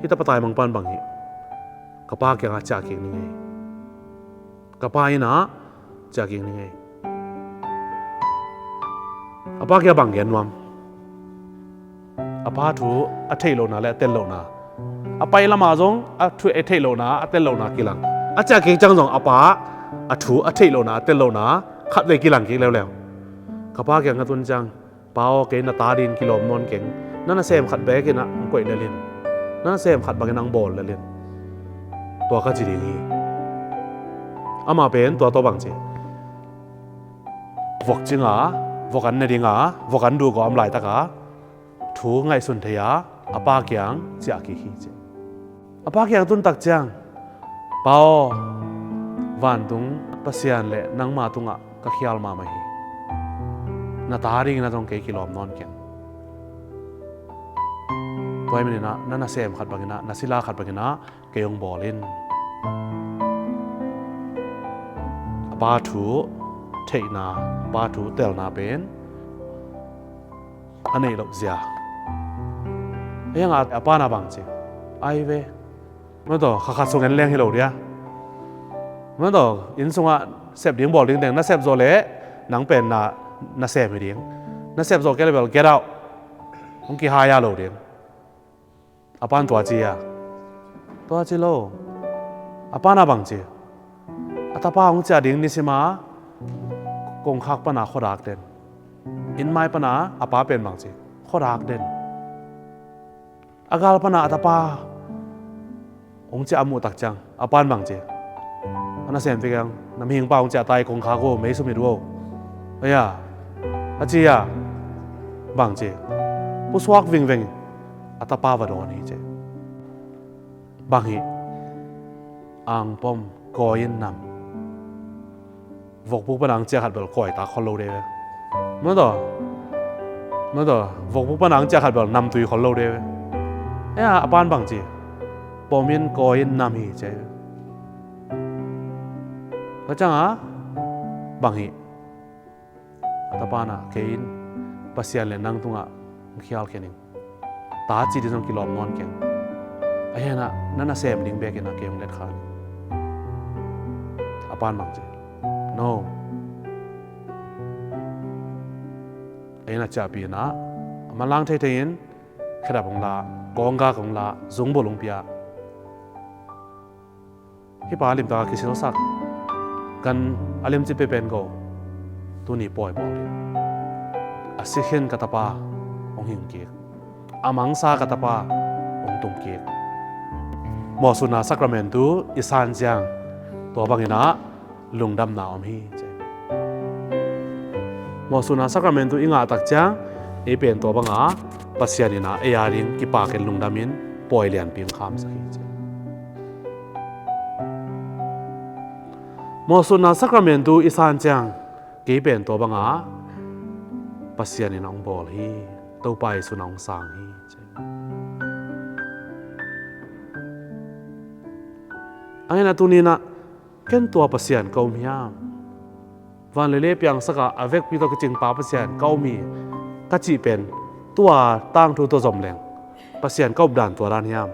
Hita patai mangpan bang hi. Ka pa kiangah ciah kik ning ei. Ka pa innah ciah kik ning ei. A pa kiangah bang gen nuam? A pa thu a theih lohna le a tel lohna, a pai lama zong a thu a theih lohna, a tel lohna kilang. A ciah kik ciang zong a pa a thu a theih lohna, a tel lohna khatvei kilang kik leuleu. Ka pa kiangah tun ciang, Pa aw, kei na ta dingin kilawm nawn keng. Na nasem khat bekin ang koih lelin, na nasem khat bangin ang bawl lelin, tua ka ci ding hi. Amah pen tua tawh bang ci, vok cinga, vok an ne dinga, vok an duhgawh a om laitaka thu ngaihsun thei a, a pa kiang ciah kik hi ci. A pa kiang tun tak ciang, Pa aw, vantung Pasian le nangma tungah ka khial mahmah hi. Na ta dingin a zong kei kilawm nawn keng. Tua hi maninah na nasem khat banginah, na sila khat banginah kei hong bawl in. A pa thu theihna, a pa thu telna pen a neih loh zia. Ahi hangah a pa na bang ci, ai ve. Mataw, kha khat sung en leng hi lo dia. Mataw, inn sungah sep ding bawl ding teng na sep zawh leh nang pen na, na sem hi ding. Na sep zawh kei leh bel get out. Hong kihai a lo ding. A pan tua ci a? Tua ci lo. A pan a bang ci? A tapa hong ciah ding nisima kongkhak pana khuadak den. Innmai pana a pa pen bang ci? Khuadak den. A gal pana a tapa hong ciah a muh tak ciang a pa'n bang ci? A nasem vekpi-in, na mihing pa hong ciah ta hi, kongkhak uh, mei sumit uh, a ci a, pusuak vingveng a tapa va dawn hi ci. Bang hih? Angpom, kawi in nam. Vokbuk pan ang ciah khat bel kawi tak khol lo de ve. Maw taw, maw taw, vokbuk pan ang ciah khat bel namtui khol lo de ve. Ei a, a pa'n bang ci? Pom in, kawi in, nam hi ci. Tua ciangah bang hih? A tapa in ah, kei in Pasian le nang tungah hong khial khin ing. Ta cih ding zong kilawm nawn keng. Ahi hangin ah na nasem ding bekin ah kei hong let kha ning. A pa'n bang ci? No. Ahi hangin ah ciahpih in ah a manlang theithei in khedap hong la, kawnggak hong la, zungbulh hong pia. Hih pa limtak a kisilsak, gan a limci pia pen ko, tuni pawi bawl ding. A si khin ka tapa hong hing kik, a mangsa ka tapa hong tung kik. Mawhsutna sakramentu i san ciang tua bangin ah lungdamna om hi ci. Mawhsutna sakramentu i ngah tak ciang ei pen tua banga Pasian in ah ei a ding kipak in lungdamin pawi lianpi hong khamsak hi ci. Mawhsutna sakramentu i san ciang kei pen tua banga Pasian in hong bawl hi, Topa Jesu in hong sang hi ci. Ahi hangin ah tuni in ah ken tua Pasian ka um hiam? Van le lei piangsak a a vekpi tawh kicing pa Pasian ka um hi ka cih pen tua tangthu tawh zom leng Pasian ka updan tua dan hiam?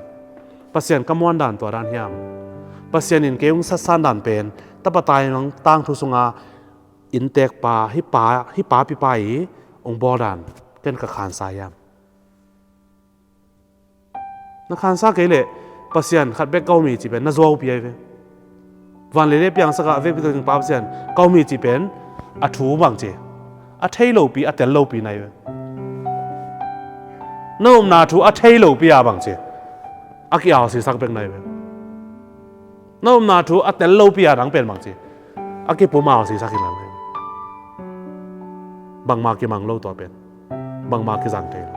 Pasian ka muandan tua dan hiam? Pasian in kei hong satsan dan pen tapa taimang tangthu sunga innteekpa, hih pa, hih papipa i hong bawldan ken ka khansa hiam? Na khansa kei leh Pasian khat bek ka um hi cih pen na zuaupi ahi ve. Van le lei piangsak a a vekpi tawh kicing pa Pasian ka um hi cih pen a thu bang ci? A thei lopi, a tel lopi na hi ve. Na upna thu a thei lopi a bang ci? A ki-ausisak bek na hi ve. Na upna thu a tel lopi a dang pen bang ci? A kipum ausisak hi lo. Bangmah kimang lo tua pen. Bangmah kizang thei lo.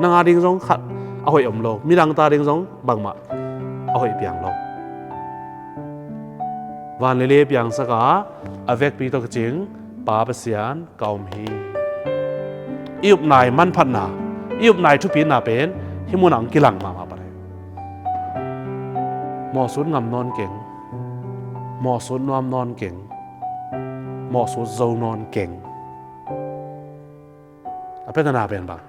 Nang a ding zong khat a hoih om lo. Midang ta ding zong bangmah a hoih piang lo. Van le lei piangsak a a vekpi tawh kicing pa Pasian ka um hi. I upna i manphatna, i upna i thupina pen hih munah hong kilang mahmah pah hi. Mawhsut ngam nawn keng, mawhsut nuam nawn keng, mawhsut zo nawn keng. A petana pen bang?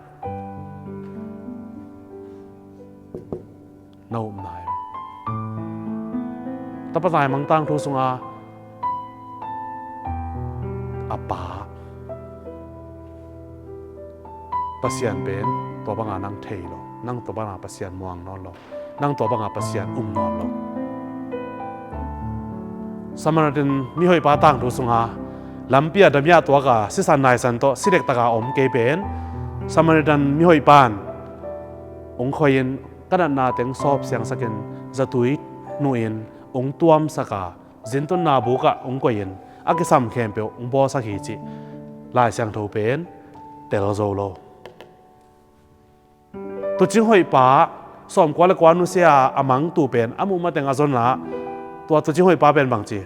Na upna hi. Tapa taimang tangthu sunga a pa Pasian pen tua banga nang thei lo, nang tua banga Pasian muang nawn lo, nang tua banga Pasian um nawn lo. Samaritan mihoihpa tangthu sunga lampi ah damiah tuak a sisan naisan tawh si dektaka om kei pen Samaritan mihoihpa in hong khoi-in ka natna teng sawp siangsakin zatui nuhin hong tuamsak a zintunna bukah hong koihin a kisam khempeuh hong bawlsak hi cih Lai Siangtho pen tel zo lo. Tuucing hoihpa sawmkua le kua nusia a mangtu pen a muh mateng a zonna, tua tuucing hoihpa pen bangci?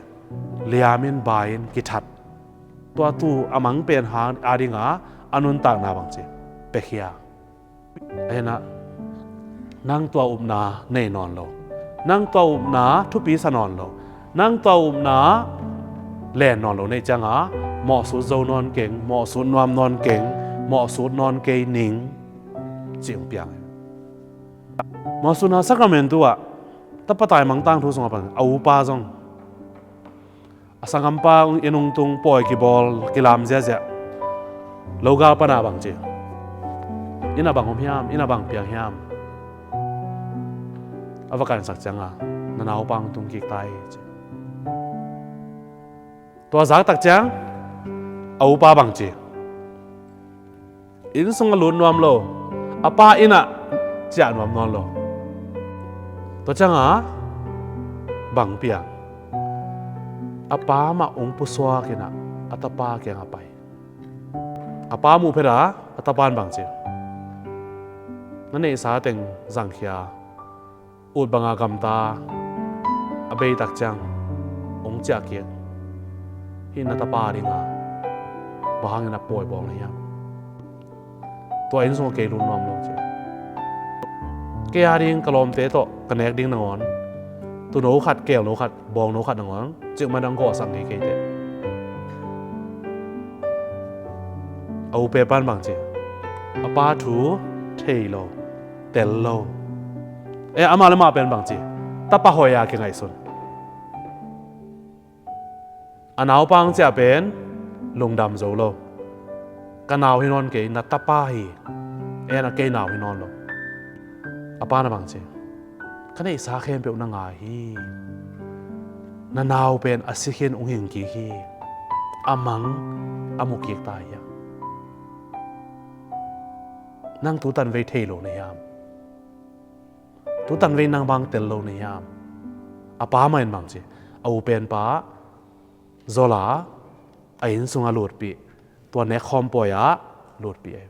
Liamin bai-in kithat. Tua tuu a mang pen hang adinga a nuntakna bangci? Piakhia. Ahi hangin ah nang tua upna nei nawn lo, nang tua upna thupi sa nawn lo, nang tua upna len nawn lo neih cianga mawhsut zo nawn keng, mawhsut nuam nawn keng, mawhsut nawn kei ning cih hong piang hi. Mawhsutna sakramentu ah tapa taimang tangthu sungah pan a upa zong a sanggampa inn hong tung, pawi kibawl, kilam ziahziah, logal pana bangci? Inn ah bang om hiam, inn ah bang piang hiam? A va kansak cianga na naupa hong tung kik ta hi ci. Tua zaktak ciang a upa bangci? Inn sungah lut nuam lo, a pa inn ah ciah nuam nawn lo. Tua cianga bang piang, a pa mah hong pusuak in ah a tapa kiangah pai. A pa muh phet a, a tapa in bang ci, na neihsa teng zangkhia, ut banga gamta a bei tak ciang hong ciah kik. Hih na tapa ding a, bang hangin a pawi bawng na hiam? Tua inn sungah kei lut nuam lo ci. Kei a ding ka lawmte tawh ka nek ding nangawn, tuuno khat, keelno khat, bawngno khat nangawn cikmah dang gawhsak ngei kei teh. A u pepa in bang ci, a pa thu thei lo, tel lo. E, amah le mah pen bang ci, tapa hoih a kingaihsun. A naupang ciah pen lungdam zo lo. Ka nau hi nawn kei, na tapa hi. En a, kei nau hi nawn lo. A pa na bang ci, ka neihsa khempeuh na ngai hi. Na nau pen a si khin hong hing kik hi. A mang a mu kik ta hi a. Nang tutan vei thei lo na hiam? Tutan vei nang bang tel lo na hiam? A pa mah in bang ci, a u penpa zol a, a inn sungah lutpih, tua nek khawm pawi ah lutpih ei.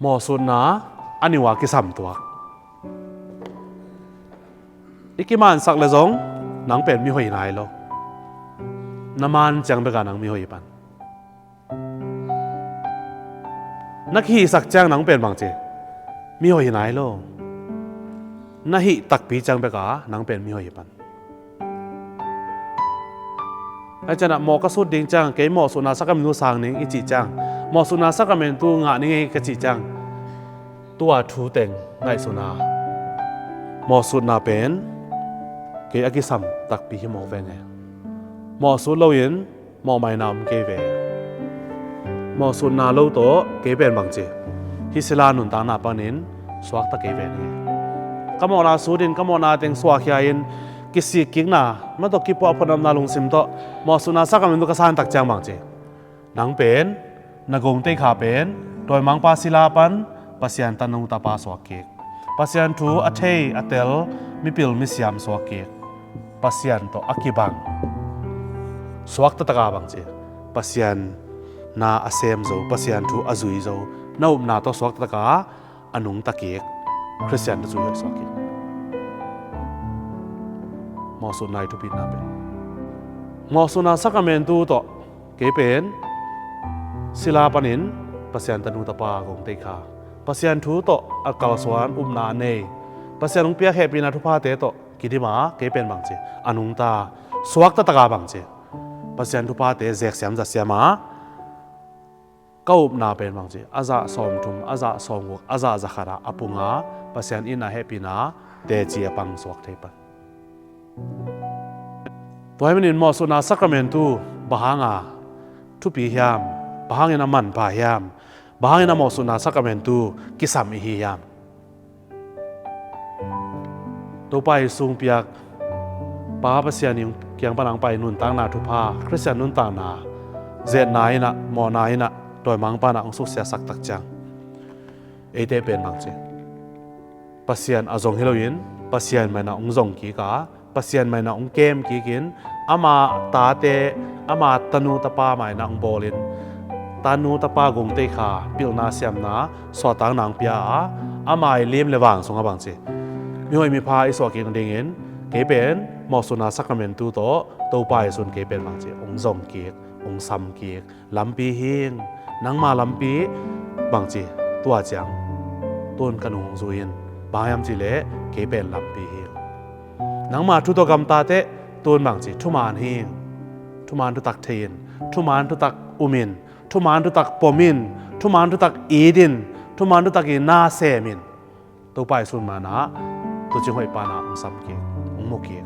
Mawhsutna a niuh a kisam tuak. I kimansak le zong nang pen mihoih nai lo. Na man ciang bek a nang mihoih pan. Na kihihsak ciang nang pen bang ci, mihoih nai lo. Na hih takpi ciang bek a nang pen mihoih pan. Ai cianah mawh ka sut ding ciang kei mawhsutna sakramentu sang ning i cih ciang, mawhsutna sakramentu ngah ning ei ka cih ciang, tua thu teng ngaihsun a, mawhsutna pen kei a kisam takpi hi mawk veng e. Mawhsut loin mawhmaina om kei ve. Mawhsutna lo tawh kei pen bang ci, hih sila nuntakna panin suakta kei ve ni. Ka mawhna sutin, ka mawhna teng suahkhia in, kisik kikna, mah tawh kipuah photnopna lungsim tawh mawhsutna sakramentu ka san tak ciang bang ci, nang pen, na gongteikha pen, dawimangpa sila pan Pasian tanu tapa suak kik. Pasian thu a thei a tel mipil misiam suak kik. Pasian tawh a kibang, suakta taka bang ci, Pasian na a sem zo, Pasian thu a zui zo, na upna tawh suakta taka a nungta kik, Khristian tawh zui hoih suak kik. Mawhsutna i thupitna pen, mawhsutna sakramentu tawh kei pen sila panin Pasian tanu tapa gongteikha, Pasian thu tawh a kalsuan upna a nei, Pasian hong piak hehpihna thuphate tawh kidim a, kei pen bang ci, a nungta, suakta taka bang ci, Pasian thuphate zeksiam zatsiam a, ka upna pen bang ci, a zah sawmthum, a zah sawmguk, a zah zakhat a a pung a, Pasian itna hehpihna teci a pang suak thei pan. Tua hi manin mawhsutna sakramentu bang hanga thupi hiam? Bang hangin a manpha hiam? Bang hangin a mawhsutna sakramentu kisam i hi hiam? Topa i sungpiak, Pa Pasian i kiang pan ang pai nuntakna thupha, Khristian nuntakna, zetna in ah, mawhna in ah, dawimangpa in ah hong suksiasak tak ciang, eite pen bang ci, Pasian a zong hi loin, Pasian mah in ah hong zong kik a, Pasian mah in ah hong kem kikin, ama tate, ama tanu tapa mah in ah hong bawlin, tanu tapa gongteikha, pilna siamna, suahtakna hong pia a, ama i lim le vang sungah bang ci, mihoih mipha i suah kik nadingin, kei pen mawhsutna sakramentu tawh Topa i sun kei pen bang ci, hong zong kik, hong sam kik, lampi hing, nangma lampi bang ci, tua ciang tun ka nung hong zui in, bang hiam cih leh kei pen lampi hing. Nangma thu tawh gamta teh, tun bang ci, thuman hing, thuman thutak thei in, thuman thutak um in, thuman thutak pom in, thuman thutak it in, thuman thutak i na sem in. Topa i sun man ah, tuucing hoih pan ah hong sam kik, hong mu kik.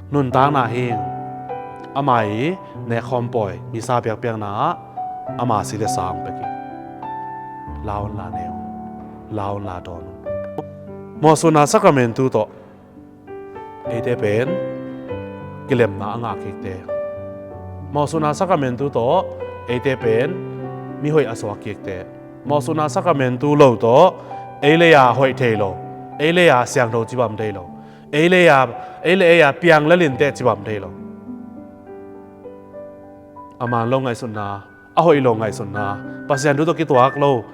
Nuntakna hing, ama i nekkhawm pawi, misa biakpiakna ah, ama si le sa hong pia kik. La un la ne un, la un la dawn un. Mawhsutna sakramentu tawh eite pen kilemna a ngah kikte. Mawhsutna sakramentu tawh eite pen mihoih a suak kikte. Mawhsutna sakramentu lo tawh ei lei-a hoih thei lo, ei lei-a siangtho cibam thei lo, Ei le ei a, ei le ei a piang le lin teh cibam thei lo. A man lo ngaihsutna, a hoih lo ngaihsutna, Pasian thu tawh kituak lo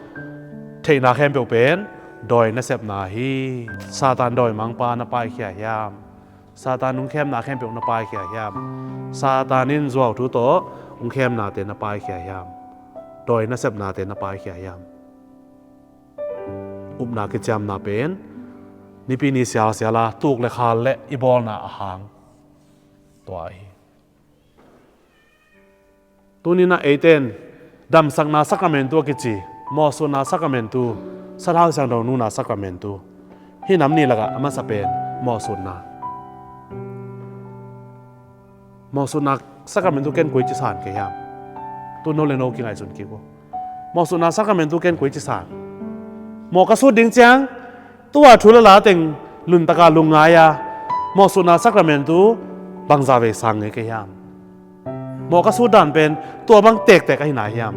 theihna khempeuh pen dawi nasepna hi. Satan dawimangpa na paikhia hiam? Satan hong khemna khempeuh na paikhia hiam? Satan in zuauthu tawh hong khemnate na paikhia hiam? Dawi nasepnate na paikhia hiam? Upna kiciamna pen nipi ni sialsial a tuk le khal le i bawlna a hang tua hi. Tuni-in ah eite in damsakna sakramentu a kici, mawhsutna sakramentu, sathau siangtho nuna sakramentu, hih nam nih lakah a masa pen mawhsutna. Mawhsutna sakramentu ken koi ci san kei hiam? Tu no le no kingaihsun kik uh. Mawhsutna sakramentu ken koi ci san? Mawh ka sut ding ciang tua thu le la teng nuntak a lungngai a, mawhsutna sakramentu bangzah vei sang ngei kei hiam? Mawh ka sut dan pen tua bang tektek ahi nai hiam?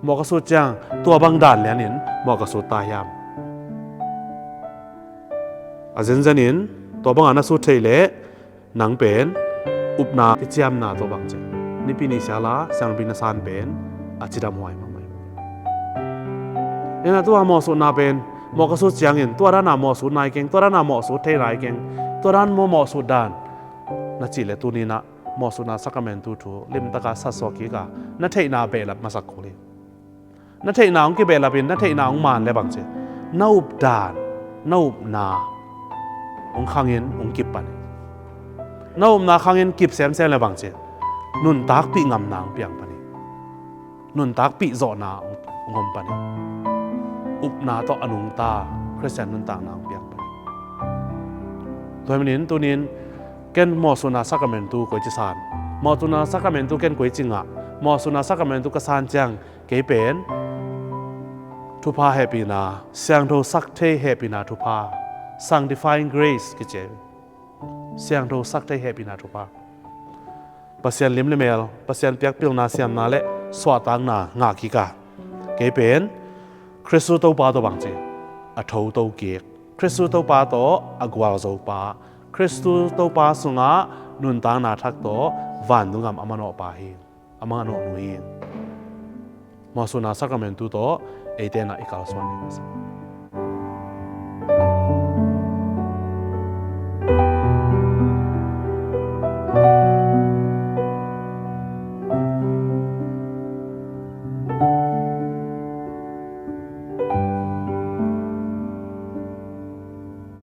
Mawh ka sut ciang tua bang dan lianin mawh ka sut ta hiam? A zenzenin tua banga na sut theih leh nang pen upna kiciamna tawh bang ci, nipi ni sial a siangpi na san pen a cidam huai mahmah hi. Ina tua mawhsutna pen mawh ka sut ciangin tua dana mawhsut nai keng, tua dana mawhsut thei nai keng, tua dan maw mawhsut dan na cih leh tuni-in ah mawhsutna sakramentu thu limtaka satsuak kik a, na theihna behlap masak kul hi. Na theihna hong kibehlapin na theihna hong man le bang ci, na updan, na upna hong khangin hong kip pan hi. Na upna khangin kip semsem le bang ci, nuntakpih ngamna hong piang pan hi. Nuntakpih zawhna hong om pan hi. Upna tawh a nungta Khristian nuntakna hong piang pan hi. Tua hi manin tuni-in ken mawhsutna sakramentu koi ci san? Mawhsutna sakramentu ken koi ci ngah? Mawhsutna sakramentu ka san ciang kei pen thupha hehpihna, siangtho sak thei hehpihna thupha, sanctifying grace kici, siangtho sak thei hehpihna thupha, Pasian lim le mel, Pasian piak pilna siamna le suahtakna ngah kik a, kei pen Khristu Topa tawh bang ci, a thoto kik, Khristu Topa tawh a gualzo pa, Khristu Topa sungah nuntakna thak tawh vantung gam a manawh pa hi. A manawh nu hi. Mawhsutna sakramentu tawh eite in ah i kalsuan ding a sa.